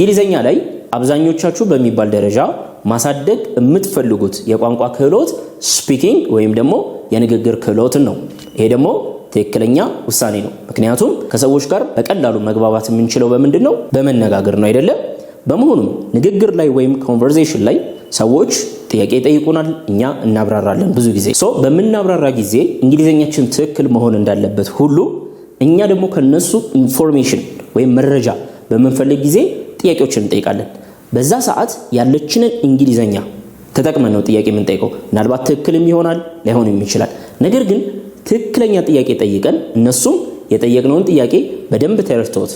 እንግሊዘኛ ላይ አብዛኞቻችሁ በሚባል ደረጃ ማሳደግ የምትፈልጉት የቋንቋ ክህሎት speaking ወይም ደግሞ የንግግር ክህሎትን ነው። ይሄ ደግሞ ትክክለኛ ውሳኔ ነው። ምክንያቱም ከሰዎች ጋር በቀላሉ መግባባት የምንችለው በምንድን ነው? በመነጋገር ነው፣ አይደለም? በመሆኑም ንግግር ላይ ወይም conversation ላይ ሰዎች ጥያቄ ይጠይቁናል፣ እኛ እናብራራለን። ብዙ ጊዜ so በምናብራራ ጊዜ እንግሊዘኛችን ትክክል መሆን እንዳለበት ሁሉ እኛ ደግሞ ከነሱ information ወይም መረጃ በምንፈልግ ጊዜ ጥያቄዎችን እንጠይቃለን። በዛ ሰዓት ያለችንን እንግሊዘኛ ተጠቅመን ነው ጥያቄ የምንጠይቀው። ምናልባት ትክክልም ይሆናል፣ ላይሆንም ይችላል። ነገር ግን ትክክለኛ ጥያቄ ጠይቀን እነሱም የጠየቅነውን ጥያቄ በደንብ ተረድተውት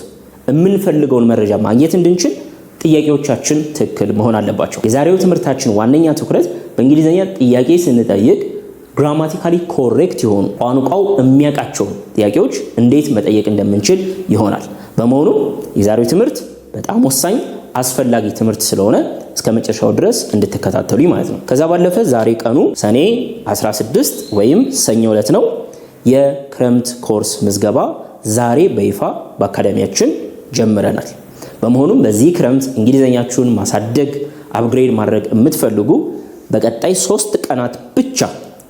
የምንፈልገውን መረጃ ማግኘት እንድንችል ጥያቄዎቻችን ትክክል መሆን አለባቸው። የዛሬው ትምህርታችን ዋነኛ ትኩረት በእንግሊዝኛ ጥያቄ ስንጠይቅ grammatically correct የሆኑ፣ ቋንቋው የሚያውቃቸውን ጥያቄዎች እንዴት መጠየቅ እንደምንችል ይሆናል። በመሆኑም የዛሬው ትምህርት በጣም ወሳኝ፣ አስፈላጊ ትምህርት ስለሆነ እስከ መጨረሻው ድረስ እንድትከታተሉ ማለት ነው። ከዛ ባለፈ ዛሬ ቀኑ ሰኔ 16 ወይም ሰኞ ዕለት ነው። የክረምት ኮርስ ምዝገባ ዛሬ በይፋ በአካዳሚያችን ጀምረናል። በመሆኑም በዚህ ክረምት እንግሊዘኛችሁን ማሳደግ፣ upgrade ማድረግ የምትፈልጉ በቀጣይ 3 ቀናት ብቻ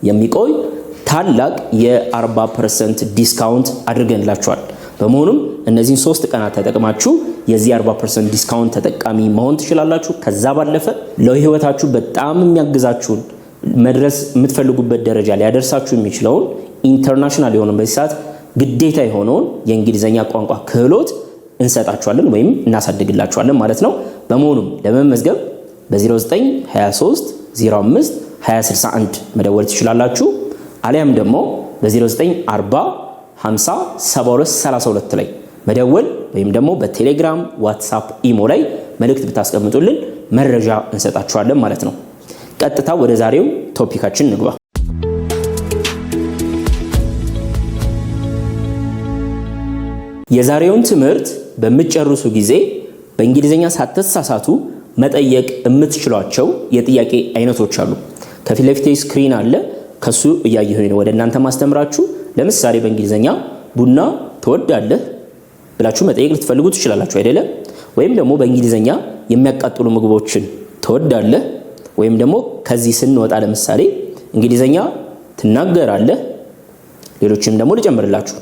የሚቆይ ታላቅ የ40% discount አድርገንላችኋል። በመሆኑም እነዚህን 3 ቀናት ተጠቅማችሁ የዚህ 40% discount ተጠቃሚ መሆን ትችላላችሁ። ከዛ ባለፈ ለህይወታችሁ በጣም የሚያግዛችሁን፣ መድረስ የምትፈልጉበት ደረጃ ሊያደርሳችሁ የሚችለውን፣ international የሆነ፣ በዚህ ሰዓት ግዴታ የሆነውን የእንግሊዝኛ ቋንቋ ክህሎት እንሰጣችኋለን ወይም እናሳድግላችኋለን ማለት ነው። በመሆኑም ለመመዝገብ በ0923 05 2061 መደወል ትችላላችሁ። አሊያም ደግሞ በ0940 50 72 32 ላይ መደወል ወይም ደግሞ በቴሌግራም፣ ዋትሳፕ፣ ኢሞ ላይ መልእክት ብታስቀምጡልን መረጃ እንሰጣችኋለን ማለት ነው። ቀጥታ ወደ ዛሬው topic ኣችን እንግባ። የዛሬውን ትምህርት በምትጨርሱ ጊዜ በእንግሊዝኛ ሳትሳሳቱ መጠየቅ የምትችሏቸው የጥያቄ አይነቶች አሉ። ከፊት ለፊቴ screen አለ። ከሱ እያየሁኝ ነው ወደ እናንተ ማስተምራችሁ። ለምሳሌ በእንግሊዝኛ ቡና ትወዳለህ ብላችሁ መጠየቅ ልትፈልጉ ትችላላችሁ፣ አይደለም? ወይም ደግሞ በእንግሊዝኛ የሚያቃጥሉ ምግቦችን ትወዳለህ? ወይም ደግሞ ከዚህ ስንወጣ ለምሳሌ እንግሊዝኛ ትናገራለህ? ሌሎችንም ደግሞ ልጨምርላችሁ።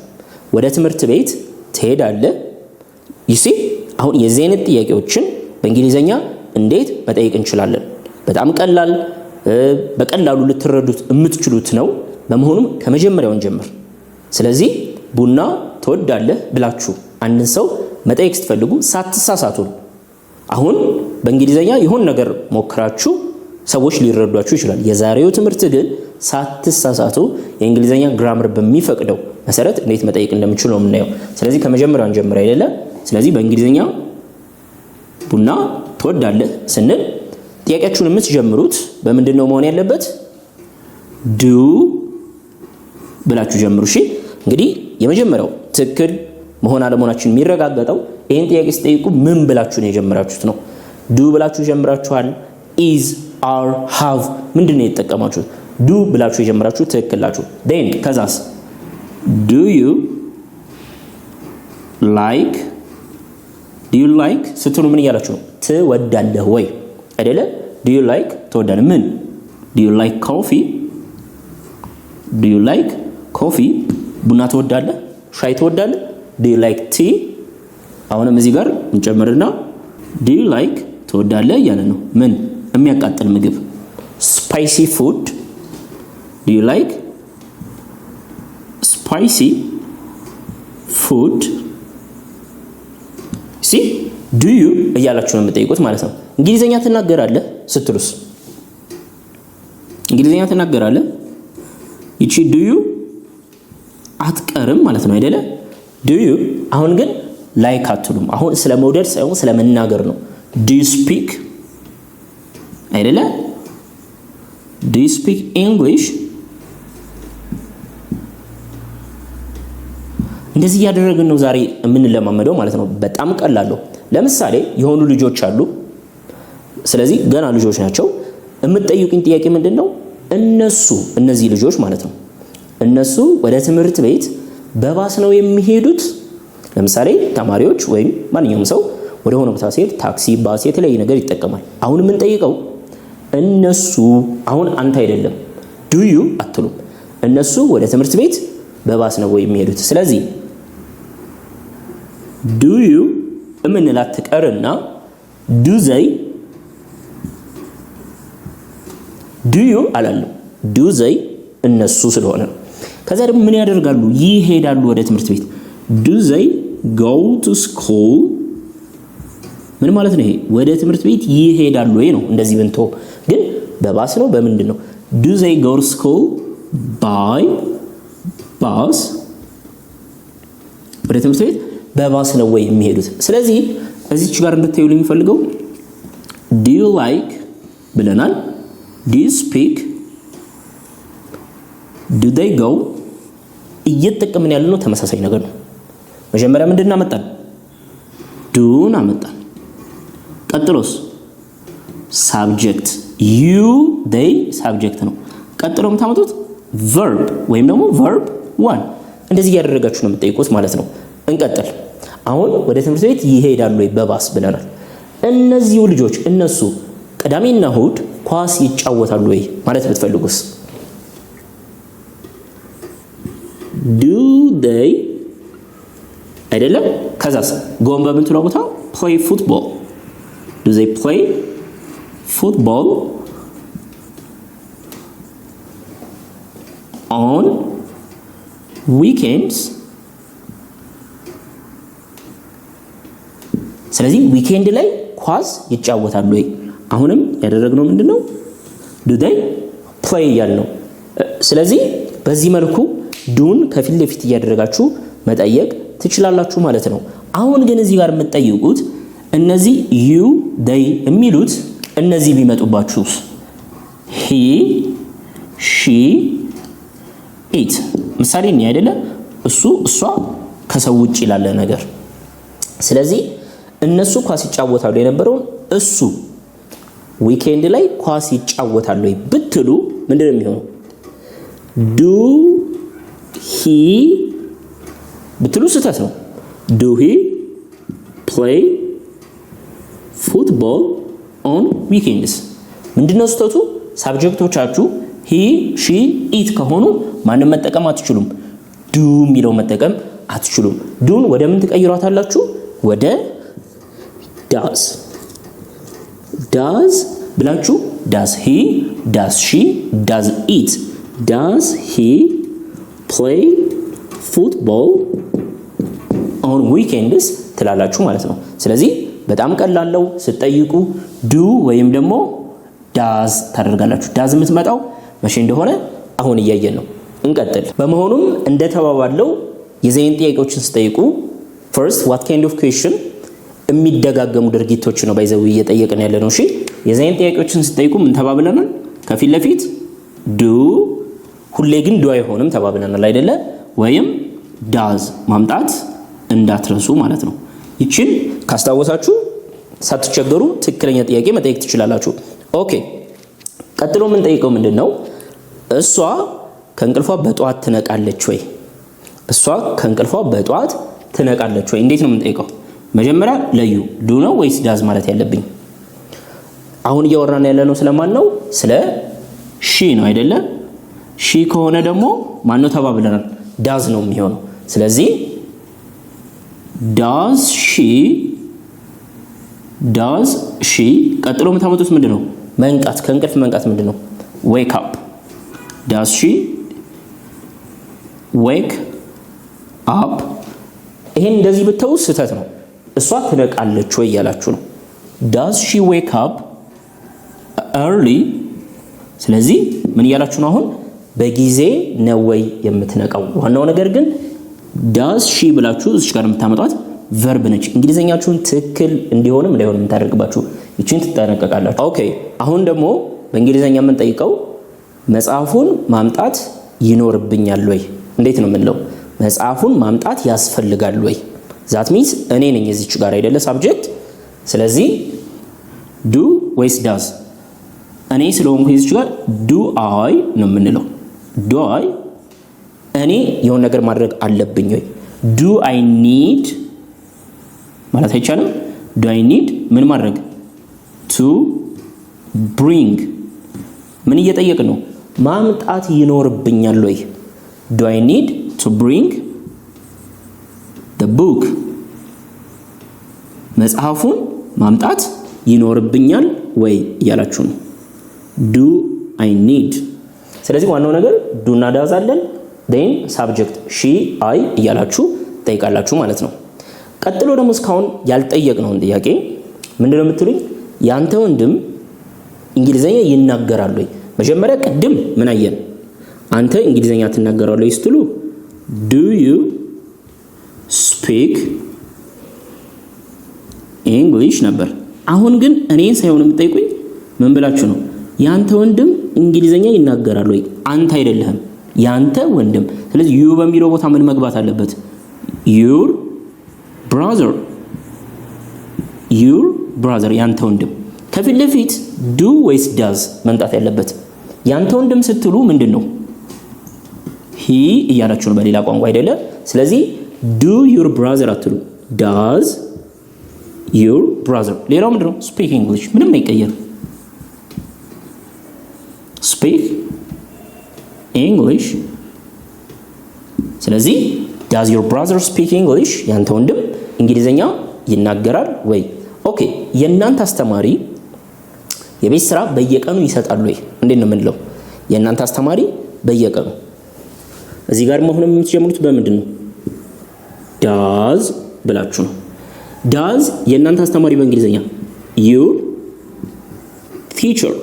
ወደ ትምህርት ቤት ትሄዳለህ? You see፣ አሁን የዚህ አይነት ጥያቄዎችን በእንግሊዝኛ እንዴት መጠየቅ እንችላለን? በጣም ቀላል፣ በቀላሉ ልትረዱት የምትችሉት ነው። በመሆኑም ከመጀመሪያው እንጀምር። ስለዚህ ቡና ትወዳለህ ብላችሁ አንድን ሰው መጠየቅ ስትፈልጉ ሳትሳሳቱ፣ አሁን በእንግሊዝኛ የሆነ ነገር ሞክራችሁ ሰዎች ሊረዷችሁ ይችላል። የዛሬው ትምህርት ግን ሳትሳሳቱ የእንግሊዝኛ grammar በሚፈቅደው መሰረት እንዴት መጠየቅ እንደምትችሉ ነው የምናየው። ስለዚህ ከመጀመሪያው እንጀምር፣ አይደለ? ስለዚህ በእንግሊዝኛ ቡና ትወዳለህ ስንል ጥያቄያችሁን የምትጀምሩት በምንድን ነው መሆን ያለበት? Do ብላችሁ ጀምሩ። እሺ፣ እንግዲህ የመጀመሪያው ትክክል መሆን አለመሆናችን የሚረጋገጠው ይህን ጥያቄ ስትጠይቁ ምን ብላችሁ ነው የጀመራችሁት ነው። Do ብላችሁ ጀምራችኋል። Is፣ are፣ have ምንድን ነው የተጠቀማችሁት? Do ብላችሁ የጀመራችሁ ትክክል ናችሁ። Then ከዛስ do you like፣ do you like ስትሉ ምን እያላችሁ ነው? ትወዳለህ ወይ፣ አይደለ? Do you like፣ ትወዳለህ ምን? Do you like coffee? Do you like coffee? ቡና ትወዳለህ? ሻይ ትወዳለህ? Do you like tea? አሁንም እዚህ ጋር እንጨምርና do you like፣ ትወዳለህ እያለ ነው። ምን? የሚያቃጥል ምግብ፣ spicy food። Do you like spicy food? See፣ do you እያላችሁ ነው የምትጠይቁት ማለት ነው። እንግሊዘኛ ትናገራለህ ስትሉስ፣ እንግሊዘኛ ትናገራለህ? ይቺ do you አትቀርም ማለት ነው፣ አይደለ? Do you፣ አሁን ግን like አትሉም። አሁን ስለ መውደድ ሳይሆን ስለ መናገር ነው። Do you speak፣ አይደለ? Do you speak English? እንደዚህ እያደረግን ነው ዛሬ የምንለማመደው ማለት ነው። በጣም ቀላል ነው። ለምሳሌ የሆኑ ልጆች አሉ። ስለዚህ ገና ልጆች ናቸው። የምትጠይቁኝ ጥያቄ ምንድን ነው? እነሱ፣ እነዚህ ልጆች ማለት ነው፣ እነሱ ወደ ትምህርት ቤት በባስ ነው የሚሄዱት? ለምሳሌ ተማሪዎች ወይም ማንኛውም ሰው ወደ ሆነ ቦታ ሲሄድ ታክሲ፣ ባስ፣ የተለያየ ነገር ይጠቀማል። አሁን የምንጠይቀው እነሱ፣ አሁን አንተ አይደለም፣ do you አትሉም። እነሱ ወደ ትምህርት ቤት በባስ ነው ወይ የሚሄዱት? ስለዚህ do you የምንላት ትቀርና do they፣ do you አላለም። Do they እነሱ ስለሆነ ነው። ከዛ ደግሞ ምን ያደርጋሉ? ይሄዳሉ ወደ ትምህርት ቤት። Do they go to school ምን ማለት ነው? ይሄ ወደ ትምህርት ቤት ይሄዳሉ ወይ ነው። እንደዚህ ብንቶ ግን በባስ ነው በምንድን ነው? Do they go to school by bus፣ ወደ ትምህርት ቤት በባስ ነው ወይ የሚሄዱት? ስለዚህ እዚች ጋር እንድታዩ የሚፈልገው do you like ብለናል። Do you speak፣ do they go እየተጠቀምን ያለነው ተመሳሳይ ነገር ነው። መጀመሪያ ምንድን አመጣን? Do ን አመጣን። ቀጥሎስ subject፣ you፣ they subject ነው። ቀጥሎ የምታመጡት verb ወይም ደግሞ verb one። እንደዚህ እያደረጋችሁ ነው የምትጠይቁት ማለት ነው። እንቀጥል። አሁን ወደ ትምህርት ቤት ይሄዳሉ ወይ በባስ ብለናል። እነዚሁ ልጆች እነሱ ቅዳሜና እሁድ ኳስ ይጫወታሉ ወይ ማለት ብትፈልጉስ? Do they አይደለም። ከዛስ go ን በምትለው ቦታ play football፣ do they play football on weekends? ስለዚህ weekend ላይ ኳስ ይጫወታሉ ወይ? አሁንም ያደረግነው ምንድን ነው? Do they play እያልን ነው። ስለዚህ በዚህ መልኩ do ን ከፊት ለፊት እያደረጋችሁ መጠየቅ ትችላላችሁ ማለት ነው። አሁን ግን እዚህ ጋር የምትጠይቁት እነዚህ you፣ they የሚሉት እነዚህ ቢመጡባችሁስ? He፣ she፣ it ምሳሌ እኔ አይደለ፣ እሱ፣ እሷ ከሰው ውጭ ላለ ነገር። ስለዚህ እነሱ ኳስ ይጫወታሉ የነበረውን እሱ weekend ላይ ኳስ ይጫወታሉ ወይ ብትሉ ምንድን ነው የሚሆነው? Do he ብትሉ ስህተት ነው። Do he play football on weekends? ምንድነው ስህተቱ? Subject ኦቻችሁ he፣ she፣ it ከሆኑ ማንም መጠቀም አትችሉም። Do የሚለው መጠቀም አትችሉም። Do ን ወደ ምን ትቀይሯታላችሁ? ወደ does። Does ብላችሁ does he፣ does she፣ does it፣ does he play football on weekends ትላላችሁ ማለት ነው። ስለዚህ በጣም ቀላል ነው። ስትጠይቁ do ወይም ደግሞ does ታደርጋላችሁ። Does የምትመጣው መቼ እንደሆነ አሁን እያየን ነው። እንቀጥል። በመሆኑም እንደተባባለው የዘይን ጥያቄዎችን ስጠይቁ first what kind of question የሚደጋገሙ ድርጊቶች ነው by the way እየጠየቅን ያለ ነው። እሺ፣ የዘይን ጥያቄዎችን ስጠይቁ ምን ተባብለናል? ከፊት ለፊት do፣ ሁሌ ግን do አይሆንም ተባብለናል አይደለ? ወይም does ማምጣት እንዳትረሱ ማለት ነው። ይችን ካስታወሳችሁ ሳትቸገሩ ትክክለኛ ጥያቄ መጠየቅ ትችላላችሁ። Okay፣ ቀጥሎ የምንጠይቀው ምንድን ነው? እሷ ከእንቅልፏ በጠዋት ትነቃለች ወይ? እሷ ከእንቅልፏ በጠዋት ትነቃለች ወይ? እንዴት ነው የምንጠይቀው? መጀመሪያ ለዩ፣ do ነው ወይስ does ማለት ያለብኝ? አሁን እያወራን ያለነው ስለማን ነው? ስለ she ነው አይደለ? She ከሆነ ደግሞ ማን ነው ተባብለናል? Does ነው የሚሆነው። ስለዚህ does she፣ does she። ቀጥሎ የምታመጡት ምንድን ነው? መንቃት፣ ከእንቅልፍ መንቃት ምንድን ነው? Wake up። Does she wake up። ይሄን እንደዚህ ብተው ስህተት ነው። እሷ ትነቃለች ወይ እያላችሁ ነው። Does she wake up early። ስለዚህ ምን እያላችሁ ነው አሁን? በጊዜ ነው ወይ የምትነቃው? ዋናው ነገር ግን does she ብላችሁ እዚች ጋር የምታመጧት verb ነች። እንግሊዘኛችሁን ትክክል እንዲሆንም እንዳይሆንም የምታደርግባችሁ ይችን ትጠነቀቃላችሁ። Okay፣ አሁን ደግሞ በእንግሊዘኛ የምንጠይቀው መጽሐፉን ማምጣት ይኖርብኛል ወይ? እንዴት ነው የምንለው? መጽሐፉን ማምጣት ያስፈልጋል ወይ? That means እኔ ነኝ እዚች ጋር አይደለ subject። ስለዚህ do ወይስ does? እኔ ስለሆንኩ እዚች ጋር do I ነው የምንለው። Do I፣ እኔ የሆነ ነገር ማድረግ አለብኝ ወይ? Do I need ማለት አይቻልም። Do I need ምን ማድረግ? To bring ምን እየጠየቅን ነው? ማምጣት ይኖርብኛል ወይ? Do I need to bring the book፣ መጽሐፉን ማምጣት ይኖርብኛል ወይ እያላችሁ ነው። Do I need። ስለዚህ ዋናው ነገር do ና does አለን፣ then subject she፣ I እያላችሁ ጠይቃላችሁ ማለት ነው። ቀጥሎ ደግሞ እስካሁን ያልጠየቅነውን ጥያቄ ምንድነው የምትሉኝ? ያንተ ወንድም እንግሊዘኛ ይናገራል ወይ? መጀመሪያ ቅድም ምን አየን? አንተ እንግሊዘኛ ትናገራለህ ወይ ስትሉ do you speak English ነበር። አሁን ግን እኔን ሳይሆን የምትጠይቁኝ ምን ብላችሁ ነው? ያንተ ወንድም እንግሊዘኛ ይናገራል ወይ? አንተ አይደለህም፣ ያንተ ወንድም። ስለዚህ you በሚለው ቦታ ምን መግባት አለበት? Your brother፣ your brother፣ ያንተ ወንድም። ከፊት ለፊት do ወይስ does መምጣት ያለበት? ያንተ ወንድም ስትሉ ምንድን ነው? He እያላችሁ ነው በሌላ ቋንቋ አይደለ? ስለዚህ do your brother አትሉ፣ does your brother። ሌላው ምንድን ነው? Speak English ምንም አይቀየርም። Speak English። ስለዚህ does your brother speak English፣ ያንተ ወንድም እንግሊዝኛ ይናገራል ወይ? Okay፣ የእናንተ አስተማሪ የቤት ስራ በየቀኑ ይሰጣል ወይ? እንዴት ነው የምንለው? የእናንተ አስተማሪ በየቀኑ፣ እዚህ ጋር መሆን የምትጀምሩት በምንድን ነው? Does ብላችሁ ነው። Does የእናንተ አስተማሪ በእንግሊዝኛ your teacher፣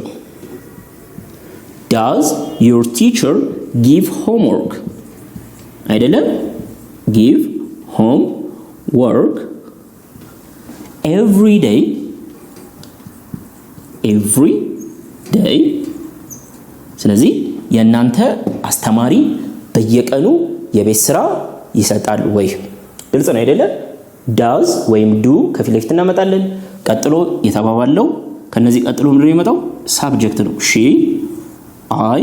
does your teacher give homework አይደለም? Give homework every day፣ every day። ስለዚህ የእናንተ አስተማሪ በየቀኑ የቤት ስራ ይሰጣል ወይ? ግልጽ ነው አይደለ? Does ወይም do ከፊት ለፊት እናመጣለን። ቀጥሎ የተባባለው ከነዚህ ቀጥሎ ምንድን ነው የሚመጣው? Subject ነው። She፣ I፣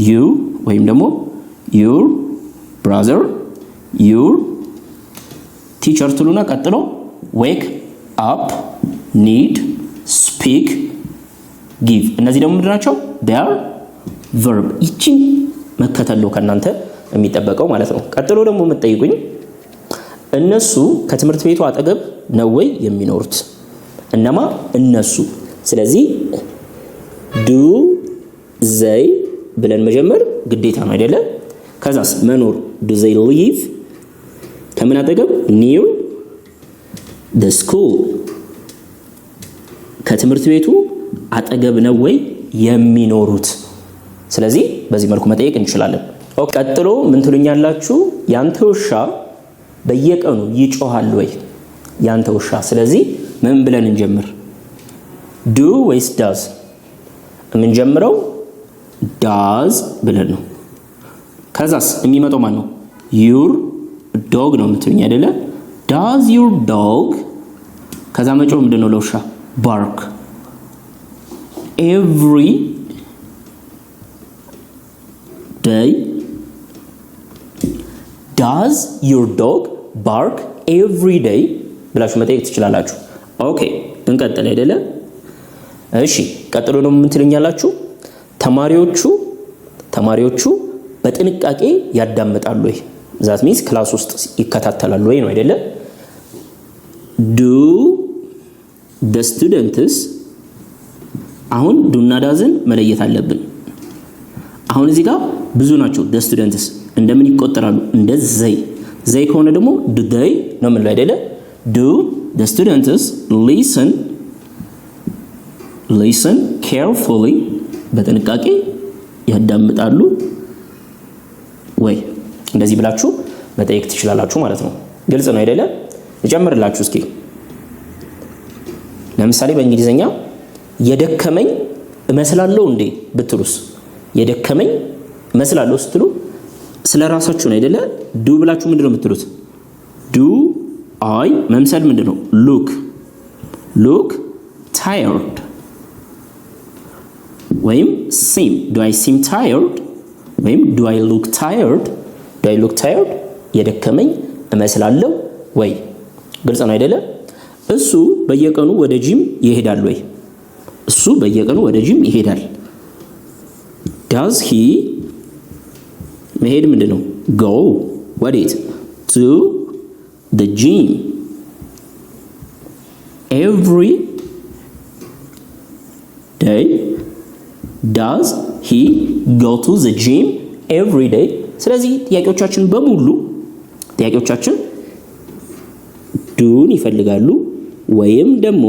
you ወይም ደግሞ your brother፣ your teacher ትሉና ቀጥሎ wake up፣ need፣ speak፣ give። እነዚህ ደግሞ ምንድን ናቸው? Are verb። ይችን መከተል ነው ከእናንተ የሚጠበቀው ማለት ነው። ቀጥሎ ደግሞ የምትጠይቁኝ እነሱ ከትምህርት ቤቱ አጠገብ ነው ወይ የሚኖሩት? እነማ? እነሱ። ስለዚህ do they ብለን መጀመር ግዴታ ነው አይደለ? ከዛስ መኖር፣ do they live ከምን አጠገብ? Near the school፣ ከትምህርት ቤቱ አጠገብ ነው ወይ የሚኖሩት? ስለዚህ በዚህ መልኩ መጠየቅ እንችላለን። ቀጥሎ ምን ትሉኛላችሁ? ያንተ ውሻ በየቀኑ ይጮሃል ወይ? ያንተ ውሻ። ስለዚህ ምን ብለን እንጀምር? Do ወይስ does? የምንጀምረው does ብለን ነው። ከዛስ የሚመጣው ማን ነው? Your dog ነው የምትሉኝ አይደለ? Does your dog፣ ከዛ መጮህ ምንድን ነው ለውሻ? Bark every day። Does your dog bark every day ብላችሁ መጠየቅ ትችላላችሁ። Okay፣ እንቀጥል አይደለ? እሺ፣ ቀጥሎ ደግሞ ምን ትሉኛላችሁ? ተማሪዎቹ በጥንቃቄ ያዳምጣሉ ወይ? That means class ውስጥ ይከታተላሉ ወይ ነው አይደለ? Do the students፣ አሁን do ና does ን መለየት አለብን። አሁን እዚህ ጋር ብዙ ናቸው። The students እንደምን ይቆጠራሉ? እንደ they። They ከሆነ ደግሞ do they ነው የምንለው አይደለ? Do the students listen carefully፣ በጥንቃቄ ያዳምጣሉ ወይ? እንደዚህ ብላችሁ መጠየቅ ትችላላችሁ ማለት ነው። ግልጽ ነው አይደለ? እጨምርላችሁ እስኪ። ለምሳሌ በእንግሊዝኛ የደከመኝ እመስላለሁ እንዴ ብትሉስ? የደከመኝ እመስላለሁ ስትሉ ስለ ራሳችሁ ነው አይደለ? Do ብላችሁ ምንድን ነው የምትሉት? Do I መምሰል ምንድን ነው? Look tired ወይም seem፣ do I seem tired ወይም do I look tired፣ do I look tired፣ የደከመኝ እመስላለሁ ወይ? ግልጽ ነው አይደለ? እሱ በየቀኑ ወደ ጂም ይሄዳል ወይ? እሱ በየቀኑ ወደ ጂም ይሄዳል። Does he፣ መሄድ ምንድን ነው? Go ወዴት? To the gym every day? Does he go to the gym every day? ስለዚህ ጥያቄዎቻችን በሙሉ ጥያቄዎቻችን do ን ይፈልጋሉ ወይም ደግሞ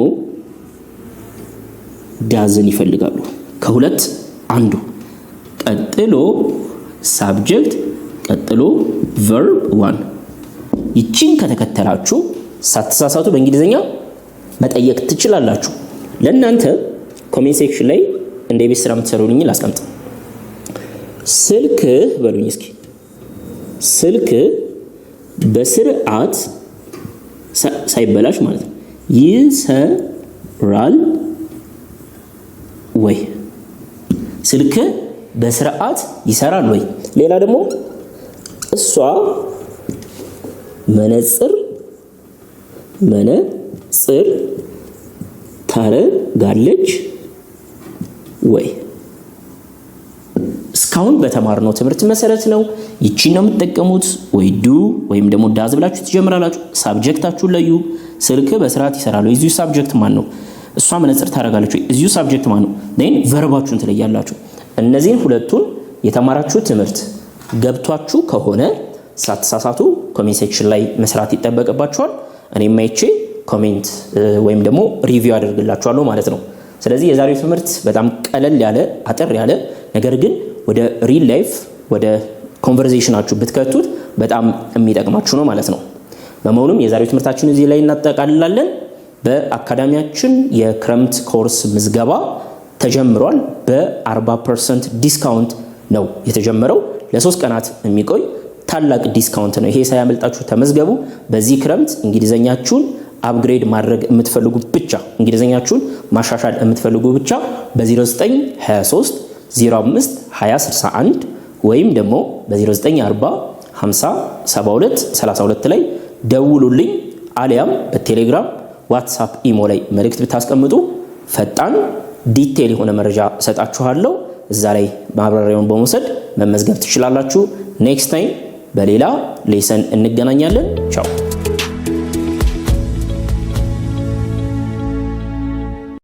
does ን ይፈልጋሉ። ከሁለት አንዱ፣ ቀጥሎ subject፣ ቀጥሎ verb one። ይቺን ከተከተላችሁ ሳትሳሳቱ በእንግሊዝኛ መጠየቅ ትችላላችሁ። ለእናንተ comment section ላይ እንደ ቤት ስራ የምትሰሩልኝ ላስቀምጥ። ስልክህ በሉኝ እስኪ፣ ስልክ በስርዓት ሳይበላሽ ማለት ነው ይሰራል ወይ? ስልክ በስርዓት ይሰራል ወይ? ሌላ ደግሞ እሷ መነጽር ታረጋለች ወይ? እስካሁን በተማርነው ትምህርት መሰረት ነው። ይቺን ነው የምትጠቀሙት። ወይ do ወይም ደግሞ does ብላችሁ ትጀምራላችሁ። Subject ኣችሁን ለዩ። ስልክ በስርዓት ይሰራል ወይ? እዚሁ subject ማን ነው? እሷ መነጽር ታደርጋለች ወይ? እዚሁ subject ማን ነው? Then verb ኣችሁን ትለያላችሁ። እነዚህን ሁለቱን የተማራችሁ ትምህርት ገብቷችሁ ከሆነ ሳትሳሳቱ comment section ላይ መስራት ይጠበቅባችኋል። እኔም አይቼ comment ወይም ደግሞ review አደርግላችኋለሁ ማለት ነው። ስለዚህ የዛሬው ትምህርት በጣም ቀለል ያለ፣ አጠር ያለ፣ ነገር ግን ወደ real life ወደ conversation ኣችሁ ብትከቱት በጣም የሚጠቅማችሁ ነው ማለት ነው። በመሆኑም የዛሬው ትምህርታችን እዚህ ላይ እናጠቃልላለን። በአካዳሚያችን የክረምት ኮርስ ምዝገባ ተጀምሯል። በ40% discount ነው የተጀመረው። ለ3 ቀናት የሚቆይ ታላቅ discount ነው። ይሄ ሳያመልጣችሁ ተመዝገቡ። በዚህ ክረምት እንግሊዘኛችሁን upgrade ማድረግ የምትፈልጉ ብቻ፣ እንግሊዘኛችሁን ማሻሻል የምትፈልጉ ብቻ በ0923 05 2061 ወይም ደግሞ በ0940 50 72 32 ላይ ደውሉልኝ። አሊያም በቴሌግራም፣ ዋትሳፕ፣ ኢሞ ላይ መልእክት ብታስቀምጡ ፈጣን detail የሆነ መረጃ እሰጣችኋለሁ። እዛ ላይ ማብራሪያውን በመውሰድ መመዝገብ ትችላላችሁ። Next time በሌላ lesson እንገናኛለን። ቻው።